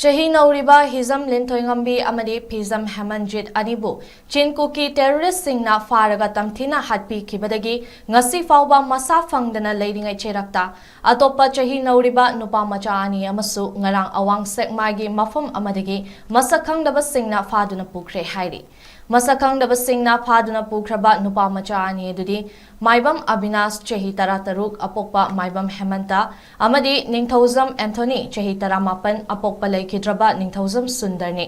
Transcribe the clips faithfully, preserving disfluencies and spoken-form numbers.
ꯆꯍꯤ ꯅꯧꯔꯤꯕ ꯍꯤꯖꯝ ꯂꯤꯟꯊꯣꯏꯉꯝꯕꯤ ꯑꯃꯗꯤ ꯐꯤꯖꯝ ꯍꯦꯃꯟꯖꯤꯠ ꯑꯅꯤꯕꯨ ꯆꯤꯟ ꯀꯨꯀꯤ ꯇꯦꯔꯣꯔꯤꯁꯁꯤꯡꯅ ꯐꯥꯔꯒ ꯇꯝꯊꯤꯅ ꯍꯥꯠꯄꯤꯈꯤꯕꯗꯒꯤ ꯉꯁꯤ ꯐꯥꯎꯕ ꯃꯁꯥ ꯐꯪꯗꯅ ꯂꯩꯔꯤꯉꯩ ꯆꯩꯔꯛꯇ ꯑꯇꯣꯞꯄ ꯆꯍꯤ ꯅꯧꯔꯤꯕ ꯅꯨꯄꯥ ꯃꯆꯥ ꯑꯅꯤ ꯑꯃꯁꯨ ꯉꯔꯥꯡ ꯑꯋꯥꯡ ꯁꯦꯛꯃꯥꯏꯒꯤ ꯃꯐꯝ ꯑꯃꯗꯒꯤ ꯃꯁꯛ ꯈꯪꯗꯕꯁꯤꯡꯅ ꯐꯥꯗꯨꯅ ꯄꯨꯈ꯭ꯔꯦ ꯍꯥꯏꯔꯤ꯫ ꯃꯁꯛ ꯈꯪꯗꯕꯁꯤꯡꯅ ꯐꯥꯗꯨꯅ ꯄꯨꯈ꯭ꯔꯕ ꯅꯨꯄꯥ ꯃꯆꯥ ꯑꯅꯤ ꯑꯗꯨꯗꯤ ꯃꯥꯏꯕꯝ ꯑꯕꯤꯅꯥꯁ, ꯆꯍꯤ ꯇꯔꯥꯇꯔꯨꯛ, ꯑꯄꯣꯛꯄ ꯃꯥꯏꯕꯝ ꯍꯦꯃꯟꯇ, ꯑꯃꯗꯤ ꯅꯤꯡꯊꯧꯖꯝ ꯑꯦꯟꯊꯣꯅꯤ, ꯆꯍꯤ ꯇꯔꯥꯃꯥꯄꯟ, ꯑꯄꯣꯛꯄ ꯂꯩꯈꯤꯗ꯭ꯔꯕ ꯅꯤꯡꯊꯧꯖꯝ ꯁꯨꯟꯗꯔꯅꯤ꯫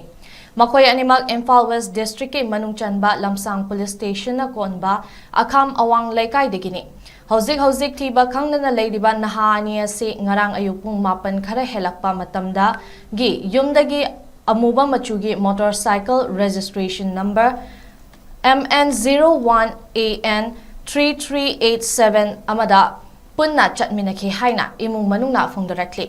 ꯃꯈꯣꯏ ꯑꯅꯤꯃꯛ ꯏꯝꯐꯥꯜ ꯋꯦꯁ ꯗꯤꯁꯇ꯭ꯔꯤꯛꯀꯤ ꯃꯅꯨꯡ ꯆꯟꯕ ꯂꯝꯁꯥꯡ ꯄꯨꯂꯤꯁ ꯁ꯭ꯇꯦꯁꯟꯅ ꯀꯣꯟꯕ ꯑꯈꯥꯝ ꯑꯋꯥꯡ ꯂꯩꯀꯥꯏꯗꯒꯤꯅꯤ꯫ ꯍꯧꯖꯤꯛ ꯍꯧꯖꯤꯛ ꯊꯤꯕ ꯈꯪꯗꯅ ꯂꯩꯔꯤꯕ ꯅꯍꯥ ꯑꯅꯤ ꯑꯁꯤ ꯉꯔꯥꯡ ꯑꯌꯨꯛ ꯄꯨꯡ ꯃꯥꯄꯟ ꯈꯔ ꯍꯦꯜꯂꯛꯄ ꯃꯇꯝꯗꯒꯤ ꯌꯨꯝꯗꯒꯤ ꯑꯃꯨꯕ ꯃꯆꯨꯒꯤ motor cycle registration number M N zero one A N three three eight seven ꯑꯃꯗ ꯄꯨꯟꯅ ꯆꯠꯃꯤꯟꯅꯈꯤ ꯍꯥꯏꯅ ꯏꯃꯨꯡ ꯃꯅꯨꯡꯅ ꯐꯣꯡꯗꯣꯔꯛꯂꯤ꯫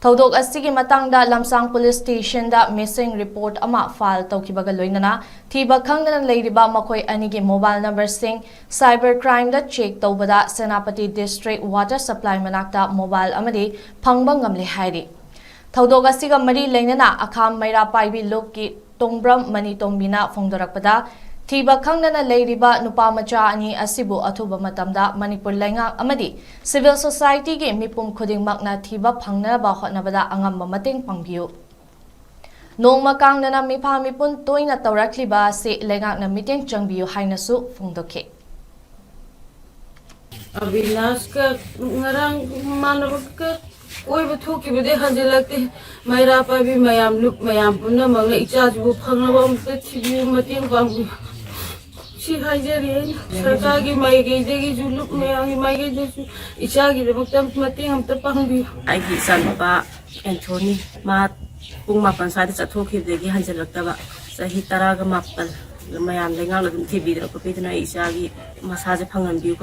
ꯊꯧꯗꯣꯛ ꯑꯁꯤꯒꯤ ꯃꯇꯥꯡꯗ ꯂꯝꯁꯥꯡ ꯄꯨꯂꯤꯁ ꯁ꯭ꯇꯦꯁꯟꯗ missing report ꯑꯃ file ꯇꯧꯈꯤꯕꯒ ꯂꯣꯏꯅꯅ ꯊꯤꯕ ꯈꯪꯗꯅ ꯂꯩꯔꯤꯕ ꯃꯈꯣꯏ ꯑꯅꯤꯒꯤ mobile numberꯁꯤꯡ cyber crimeꯗ check ꯇꯧꯕꯗ ꯁꯦꯅꯥꯄꯇꯤ district water supply ꯃꯅꯥꯛꯇ mobile ꯑꯃꯗꯤ ꯐꯪꯕ ꯉꯝꯂꯦ ꯍꯥꯏꯔꯤ꯫ ꯊꯧꯗꯣꯛ ꯑꯁꯤꯒ ꯃꯔꯤ ꯂꯩꯅꯅ ꯑꯈꯥꯝ ꯃꯩꯔꯥ ꯄꯥꯏꯕꯤ ꯂꯨꯞꯀꯤ ꯇꯣꯡꯕ꯭ꯔꯝ ꯃꯅꯤ ꯇꯣꯝꯕꯤꯅ ꯐꯣꯡꯗꯣꯔꯛꯄꯗ, ꯊꯤꯕ ꯈꯪꯗꯅ ꯂꯩꯔꯤꯕ ꯅꯨꯄꯥ ꯃꯆꯥ ꯑꯅꯤ ꯑꯁꯤꯕꯨ ꯑꯊꯨꯕ ꯃꯇꯝꯗ ꯃꯅꯤꯄꯨꯔ ꯂꯩꯉꯥꯛ ꯑꯃꯗꯤ civil societyꯒꯤ ꯃꯤꯄꯨꯝ ꯈꯨꯗꯤꯡꯃꯛꯅ ꯊꯤꯕ ꯐꯪꯅꯅꯕ ꯍꯣꯠꯅꯕꯗ ꯑꯉꯝꯕ ꯃꯇꯦꯡ ꯄꯥꯡꯕꯤꯌꯨ꯫ ꯅꯣꯡꯃ ꯀꯥꯡꯅꯅ ꯃꯤꯐꯥ ꯃꯤꯄꯨꯟ ꯇꯣꯏꯅ ꯇꯧꯔꯛꯂꯤꯕ ꯑꯁꯤ ꯂꯩꯉꯥꯛꯅ ꯃꯤꯠꯌꯦꯡ ꯆꯪꯕꯤꯌꯨ ꯍꯥꯏꯅꯁꯨ ꯐꯣꯡꯗꯣꯛꯈꯤ꯫ ꯑꯕꯤꯅꯥꯁꯀ ꯉꯔꯥꯡ ꯃꯃꯥꯟꯅꯕꯒ ꯀꯣꯏꯕ ꯊꯣꯛꯈꯤꯕꯗꯩ ꯍꯟꯖꯤꯜꯂꯛꯇꯦ꯫ ꯃꯩꯔꯥ ꯄꯥꯏꯕꯤ ꯃꯌꯥꯝ, ꯂꯨꯞ ꯃꯌꯥꯝ ꯄꯨꯝꯅꯃꯛꯅ ꯏꯆꯥꯁꯤꯕꯨ ꯐꯪꯅꯕ ꯑꯃꯨꯛꯇ ꯊꯤꯕꯤꯌꯨ, ꯃꯇꯦꯡ ꯄꯥꯡꯕꯤꯌꯨ꯫ ꯁꯤ ꯍꯥꯏꯖꯔꯤ ꯑꯩꯅ꯫ ꯁꯔꯀꯥꯔꯒꯤ ꯃꯥꯏꯀꯩꯗꯒꯤꯁꯨ, ꯂꯨꯞ ꯃꯌꯥꯝꯒꯤ ꯃꯥꯏꯀꯩꯗꯒꯤꯁꯨ ꯏꯆꯥꯒꯤꯗꯃꯛꯇ ꯃꯇꯦꯡ ꯑꯝꯇ ꯄꯥꯡꯕꯤꯌꯨ꯫ ꯑꯩꯒꯤ ꯏꯆꯥꯅꯨꯄꯥ ꯑꯦꯟꯊꯣꯅꯤ, ꯃꯥ ꯄꯨꯡ ꯃꯥꯄꯟ ꯁ꯭ꯋꯥꯏꯗ ꯆꯠꯊꯣꯛꯈꯤꯕꯗꯒꯤ ꯍꯟꯖꯤꯜꯂꯛꯇꯕ꯫ ꯆꯍꯤ ꯇꯔꯥꯒ ꯃꯥꯄꯟ꯫ ꯃꯌꯥꯝ ꯂꯩꯉꯥꯛꯅ ꯑꯗꯨꯝ ꯊꯤꯕꯤꯗꯅ ꯈꯣꯠꯄꯤꯗꯅ ꯑꯩ ꯏꯆꯥꯒꯤ ꯃꯁꯥꯁꯦ ꯐꯪꯍꯟꯕꯤꯌꯨ꯫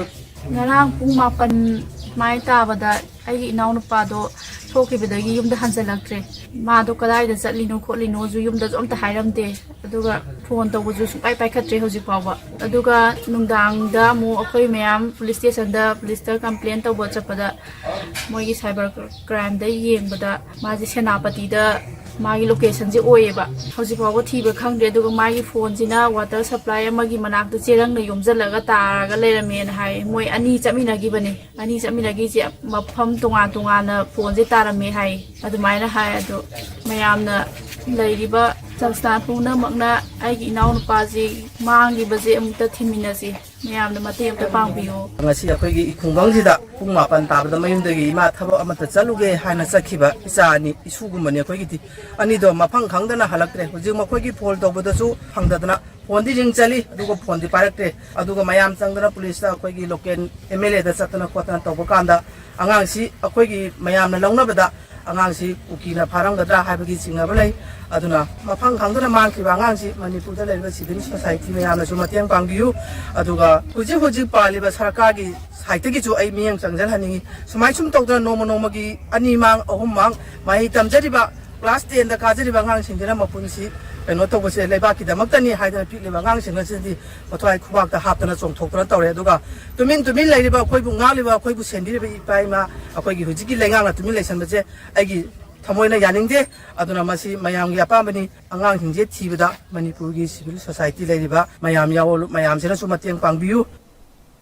ꯉꯔꯥꯡ ꯄꯨꯡ ꯃꯥꯄꯟ ꯃꯥꯏ ꯇꯥꯕꯗ ꯑꯩꯒꯤ ꯏꯅꯥꯎꯅꯨꯄꯥꯗꯣ ꯊꯣꯛꯈꯤꯕꯗꯒꯤ ꯌꯨꯝꯗ ꯍꯟꯖꯤꯜꯂꯛꯇ꯭ꯔꯦ꯫ ꯃꯥꯗꯣ ꯀꯗꯥꯏꯗ ꯆꯠꯂꯤꯅꯣ ꯈꯣꯠꯂꯤꯅꯣꯁꯨ ꯌꯨꯝꯗꯁꯨ ꯑꯝꯇ ꯍꯥꯏꯔꯝꯗꯦ꯫ ꯑꯗꯨꯒ phone ꯇꯧꯕꯁꯨ ꯁꯨꯡꯄꯥꯏ ꯄꯥꯏꯈꯠꯇ꯭ꯔꯦ ꯍꯧꯖꯤꯛ ꯐꯥꯎꯕ꯫ ꯑꯗꯨꯒ ꯅꯨꯡꯗꯥꯡꯗ ꯑꯃꯨꯛ ꯑꯩꯈꯣꯏ ꯃꯌꯥꯝ police stationꯗ, policeꯇ complain ꯇꯧꯕ ꯆꯠꯄꯗ, ꯃꯣꯏꯒꯤ cyber crimeꯗ ꯌꯦꯡꯕꯗ ꯃꯥꯁꯦ ꯁꯦꯅꯥꯄꯇꯤꯗ ꯃꯥꯒꯤ ꯂꯣꯀꯦꯁꯟꯁꯦ ꯑꯣꯏꯌꯦꯕ꯫ ꯍꯧꯖꯤꯛ ꯐꯥꯎꯕ ꯊꯤꯕ ꯈꯪꯗ꯭ꯔꯦ꯫ ꯑꯗꯨꯒ ꯃꯥꯒꯤ ꯐꯣꯟꯁꯤꯅ ꯋꯥꯇꯔ ꯁꯄ꯭ꯂꯥꯏ ꯑꯃꯒꯤ ꯃꯅꯥꯛꯇ ꯆꯦꯔꯪꯅ ꯌꯣꯝꯁꯤꯜꯂꯒ ꯇꯥꯔꯒ ꯂꯩꯔꯝꯃꯦꯅ ꯍꯥꯏ꯫ ꯃꯣꯏ ꯑꯅꯤ ꯆꯠꯃꯤꯟꯅꯈꯤꯕꯅꯦ꯫ ꯑꯅꯤ ꯆꯠꯃꯤꯟꯅꯈꯤꯁꯦ ꯃꯐꯝ ꯇꯣꯉꯥꯟ ꯇꯣꯉꯥꯟꯅ ꯐꯣꯟꯁꯦ ꯇꯥꯔꯝꯃꯦ ꯍꯥꯏ꯫ ꯑꯗꯨꯃꯥꯏꯅ ꯍꯥꯏ꯫ ꯑꯗꯣ ꯃꯌꯥꯝꯅ ꯂꯩꯔꯤꯕ ꯁꯪꯁꯊꯥꯟ ꯄꯨꯝꯅꯃꯛꯅ ꯑꯩꯒꯤ ꯏꯅꯥꯎꯅꯨꯄꯥꯁꯤ ꯃꯥꯡꯈꯤꯕꯁꯦ ꯑꯃꯨꯛꯇ ꯊꯤꯃꯤꯟꯅꯁꯤ꯫ ꯃꯌꯥꯝꯅ ꯃꯇꯦꯡ ꯑꯝꯇ ꯄꯥꯡꯕꯤꯌꯨ꯫ ꯉꯁꯤ ꯑꯩꯈꯣꯏꯒꯤ ꯈꯨꯡꯒꯪꯁꯤꯗ ꯄꯨꯡ ꯃꯥꯄꯟ ꯇꯥꯕꯗ ꯃꯌꯨꯝꯗꯒꯤ ꯏꯃꯥ ꯊꯕꯛ ꯑꯃꯠꯇ ꯆꯠꯂꯨꯒꯦ ꯍꯥꯏꯅ ꯆꯠꯈꯤꯕ ꯏꯆꯥ ꯑꯅꯤ, ꯏꯁꯨꯒꯨꯝꯕꯅꯤ ꯑꯩꯈꯣꯏꯒꯤꯗꯤ꯫ ꯑꯅꯤꯗꯣ ꯃꯐꯝ ꯈꯪꯗꯅ ꯍꯜꯂꯛꯇ꯭ꯔꯦ꯫ ꯍꯧꯖꯤꯛ ꯃꯈꯣꯏꯒꯤ ꯐꯣꯟ ꯇꯧꯕꯗꯁꯨ ꯐꯪꯗꯗꯅ ꯐꯣꯟꯗꯤ ꯔꯤꯡ ꯆꯠꯂꯤ, ꯑꯗꯨꯒ ꯐꯣꯟꯗꯤ ꯄꯥꯏꯔꯛꯇ꯭ꯔꯦ꯫ ꯑꯗꯨꯒ ꯃꯌꯥꯝ ꯆꯪꯗꯅ ꯄꯨꯂꯤꯁꯇ, ꯑꯩꯈꯣꯏꯒꯤ ꯂꯣꯀꯦꯜ ꯑꯦꯝ ꯑꯦꯜ ꯑꯦꯗ ꯆꯠꯇꯅ ꯈꯣꯠꯇꯅ ꯇꯧꯕ ꯀꯥꯟꯗ ꯑꯉꯥꯡꯁꯤ ꯑꯩꯈꯣꯏꯒꯤ ꯃꯌꯥꯝꯅ ꯂꯧꯅꯕꯗ ꯑꯉꯥꯡꯁꯤ ꯀꯨꯀꯤꯅ ꯐꯥꯔꯝꯒꯗ꯭ꯔꯥ ꯍꯥꯏꯕꯒꯤ ꯆꯤꯡꯅꯕ ꯂꯩ꯫ ꯑꯗꯨꯅ ꯃꯐꯝ ꯈꯪꯗꯅ ꯃꯥꯡꯈꯤꯕ ꯑꯉꯥꯡꯁꯤ ꯃꯅꯤꯄꯨꯔꯗ ꯂꯩꯔꯤꯕ ꯁꯤꯚꯤꯜ ꯁꯣꯁꯥꯏꯇꯤ ꯃꯌꯥꯝꯅꯁꯨ ꯃꯇꯦꯡ ꯄꯥꯡꯕꯤꯌꯨ꯫ ꯑꯗꯨꯒ ꯍꯧꯖꯤꯛ ꯍꯧꯖꯤꯛ ꯄꯥꯜꯂꯤꯕ ꯁꯔꯀꯥꯔꯒꯤ ꯁꯥꯏꯠꯇꯒꯤꯁꯨ ꯑꯩ ꯃꯤꯠꯌꯦꯡ ꯆꯪꯖꯍꯟꯅꯤꯡꯉꯤ꯫ ꯁꯨꯃꯥꯏ ꯁꯨꯝ ꯇꯧꯗꯅ ꯅꯣꯡꯃ ꯅꯣꯡꯃꯒꯤ ꯑꯅꯤ ꯃꯥꯡ, ꯑꯍꯨꯝ ꯃꯥꯡ, ꯃꯍꯩ ꯇꯝꯖꯔꯤꯕ ꯀ꯭ꯂꯥꯁ ꯇꯦꯟꯗ ꯀꯥꯖꯔꯤꯕ ꯑꯉꯥꯡꯁꯤꯡꯁꯤꯅ ꯃꯄꯨꯟꯁꯤ ꯀꯩꯅꯣ ꯇꯧꯕꯁꯦ ꯂꯩꯕꯥꯛꯀꯤꯗꯃꯛꯇꯅꯤ ꯍꯥꯏꯗꯅ ꯄꯤꯛꯂꯤꯕ ꯑꯉꯥꯡꯁꯤꯡ ꯑꯁꯤꯗꯤ ꯃꯊ꯭ꯋꯥꯏ ꯈꯨꯕꯥꯛꯇ ꯍꯥꯞꯇꯅ ꯆꯣꯡꯊꯣꯛꯇꯅ ꯇꯧꯔꯦ꯫ ꯑꯗꯨꯒ ꯇꯨꯃꯤꯟ ꯇꯨꯃꯤꯟ ꯂꯩꯔꯤꯕ ꯑꯩꯈꯣꯏꯕꯨ ꯉꯥꯛꯂꯤꯕ, ꯑꯩꯈꯣꯏꯕꯨ ꯁꯦꯟꯕꯤꯔꯤꯕ ꯏꯄꯥ ꯏꯃꯥ, ꯑꯩꯈꯣꯏꯒꯤ ꯍꯧꯖꯤꯛꯀꯤ ꯂꯩꯉꯥꯛꯅ ꯇꯨꯃꯤꯟ ꯂꯩꯁꯟꯕꯁꯦ ꯑꯩꯒꯤ ꯊꯃꯣꯏꯅ ꯌꯥꯅꯤꯡꯗꯦ꯫ ꯑꯗꯨꯅ ꯃꯁꯤ ꯃꯌꯥꯝꯒꯤ ꯑꯄꯥꯝꯕꯅꯤ꯫ ꯑꯉꯥꯡꯁꯤꯡꯁꯦ ꯊꯤꯕꯗ ꯃꯅꯤꯄꯨꯔꯒꯤ ꯁꯤꯚꯤꯜ ꯁꯣꯁꯥꯏꯇꯤ ꯂꯩꯔꯤꯕ ꯃꯌꯥꯝ ꯌꯥꯑꯣ-, ꯃꯌꯥꯝꯁꯤꯅꯁꯨ ꯃꯇꯦꯡ ꯄꯥꯡꯕꯤꯌꯨ꯫